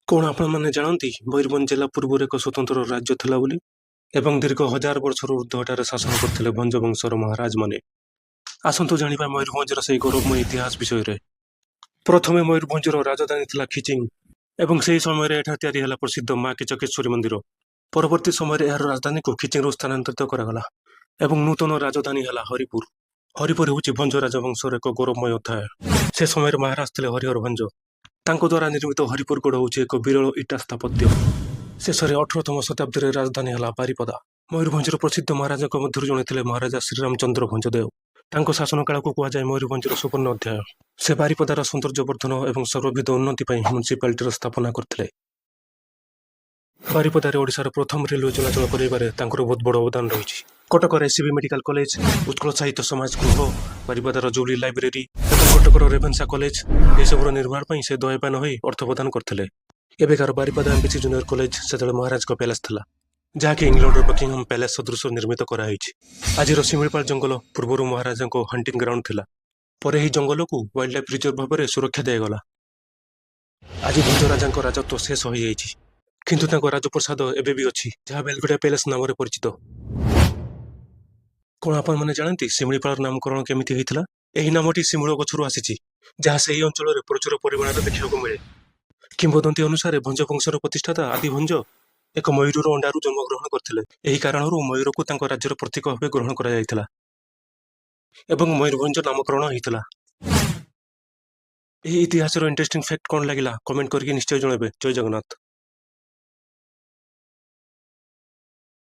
କ'ଣ ଆପଣମାନେ ଜାଣନ୍ତି, ମୟୂରଭଞ୍ଜ ଜିଲ୍ଲା ପୂର୍ବରୁ ଏକ ସ୍ୱତନ୍ତ୍ର ରାଜ୍ୟ ଥିଲା ବୋଲି ଏବଂ ଦୀର୍ଘ ହଜାର ବର୍ଷରୁ ଉର୍ଦ୍ଧ୍ୱ ଏଠାରେ ଶାସନ କରୁଥିଲେ ଭଞ୍ଜ ବଂଶର ମହାରାଜମାନେ? ଆସନ୍ତୁ ଜାଣିବା ମୟୂରଭଞ୍ଜର ସେହି ଗୌରବମୟ ଇତିହାସ ବିଷୟରେ। ପ୍ରଥମେ ମୟୂରଭଞ୍ଜର ରାଜଧାନୀ ଥିଲା ଖିଚିଂ ଏବଂ ସେହି ସମୟରେ ଏଠାରେ ତିଆରି ହେଲା ପ୍ରସିଦ୍ଧ ମା କିଚକେଶ୍ୱରୀ ମନ୍ଦିର। ପରବର୍ତ୍ତୀ ସମୟରେ ଏହାର ରାଜଧାନୀକୁ ଖିଚିଂରୁ ସ୍ଥାନାନ୍ତରିତ କରାଗଲା ଏବଂ ନୂତନ ରାଜଧାନୀ ହେଲା ହରିପୁର। ହରିପୁର ହେଉଛି ଭଞ୍ଜ ରାଜବଂଶର ଏକ ଗୌରବମୟ ଅଧ୍ୟାୟ। ସେ ସମୟରେ ମହାରାଜ ଥିଲେ ହରିହର ଭଞ୍ଜ। ତାଙ୍କ ଦ୍ୱାରା ନିର୍ମିତ ହରିପୁର ଗଡ଼ ହେଉଛି ଏକ ବିରଳ ଇଟା ସ୍ଥାପତ୍ୟ। ଶେଷରେ 18ତମ ଶତାବ୍ଦୀରେ ରାଜଧାନୀ ହେଲା ବାରିପଦା। ମୟୂରଭଞ୍ଜର ପ୍ରସିଦ୍ଧ ମହାରାଜଙ୍କ ମଧ୍ୟରୁ ଜଣେ ଥିଲେ ମହାରାଜା ଶ୍ରୀରାମଚନ୍ଦ୍ର ଭଞ୍ଜଦେବ। ତାଙ୍କ ଶାସନ କାଳକୁ କୁହାଯାଏ ମୟୂରଭଞ୍ଜର ସୁବର୍ଣ୍ଣ ଅଧ୍ୟାୟ। ସେ ବାରିପଦାର ସୌନ୍ଦର୍ଯ୍ୟ ବର୍ଦ୍ଧନ ଏବଂ ସର୍ବବିଧ ଉନ୍ନତି ପାଇଁ ମ୍ୟୁନିସିପାଲିଟିର ସ୍ଥାପନା କରିଥିଲେ। ବାରିପଦାରେ ଓଡ଼ିଶାର ପ୍ରଥମ ରେଲୱେ ଚଳାଚଳ କରାଇବାରେ ତାଙ୍କର ବହୁତ ବଡ଼ ଅବଦାନ ରହିଛି। କଟକର ଏସ୍ସିବି ମେଡିକାଲ କଲେଜ, ଉତ୍କଳ ସାହିତ୍ୟ ସମାଜ ଗୃହ, ବାରିପଦାର ଜୁବଲି ଲାଇବ୍ରେରୀ ଏବଂ କଟକର ରେଭେନ୍ସା କଲେଜ, ଏସବୁର ନିର୍ମାଣ ପାଇଁ ସେ ଦୟାବାନ ହୋଇ ଅର୍ଥ ପ୍ରଦାନ କରିଥିଲେ। ଏବେକାର ବାରିପଦା ଏମ୍ବିସି ଜୁନିୟର କଲେଜ ସେତେବେଳେ ମହାରାଜଙ୍କ ପ୍ୟାଲେସ୍ ଥିଲା, ଯାହାକି ଇଂଲଣ୍ଡର ବକିଂହାମ ପ୍ୟାଲେସ୍ ସଦୃଶ ନିର୍ମିତ କରାଯାଇଛି। ଆଜିର ଶିମିଳିପାଳ ଜଙ୍ଗଲ ପୂର୍ବରୁ ମହାରାଜାଙ୍କ ହଣ୍ଟିଂ ଗ୍ରାଉଣ୍ଡ ଥିଲା। ପରେ ଏହି ଜଙ୍ଗଲକୁ ୱାଇଲ୍ଡ ଲାଇଫ୍ ରିଜର୍ଭ ଭାବରେ ସୁରକ୍ଷା ଦିଆଗଲା। ଆଜି ଭଞ୍ଜ ରାଜାଙ୍କ ରାଜତ୍ୱ ଶେଷ ହୋଇଯାଇଛି, କିନ୍ତୁ ତାଙ୍କ ରାଜପ୍ରସାଦ ଏବେ ବି ଅଛି, ଯାହା ବେଲଗଡ଼ିଆ ପ୍ୟାଲେସ୍ ନାମରେ ପରିଚିତ। କ'ଣ ଆପଣମାନେ ଜାଣନ୍ତି ଶିମିଳିପାଳର ନାମକରଣ କେମିତି ହେଇଥିଲା? ଏହି ନାମଟି ଶିମୁଳ ଗଛରୁ ଆସିଛି, ଯାହା ସେହି ଅଞ୍ଚଳରେ ପ୍ରଚୁର ପରିମାଣରେ ଦେଖିବାକୁ ମିଳେ। କିମ୍ବଦନ୍ତୀ ଅନୁସାରେ ଭଞ୍ଜ ବଂଶର ପ୍ରତିଷ୍ଠାତା ଆଦି ଭଞ୍ଜ ଏକ ମୟୂରର ଅଣ୍ଡାରୁ ଜନ୍ମଗ୍ରହଣ କରିଥିଲେ। ଏହି କାରଣରୁ ମୟୂରକୁ ତାଙ୍କ ରାଜ୍ୟର ପ୍ରତୀକ ଭାବେ ଗ୍ରହଣ କରାଯାଇଥିଲା ଏବଂ ମୟୂରଭଞ୍ଜ ନାମକରଣ ହେଇଥିଲା। ଏହି ଇତିହାସର ଇଣ୍ଟରେଷ୍ଟିଂ ଫ୍ୟାକ୍ଟ କ'ଣ ଲାଗିଲା, କମେଣ୍ଟ କରିକି ନିଶ୍ଚୟ ଜଣାଇବେ। ଜୟ ଜଗନ୍ନାଥ।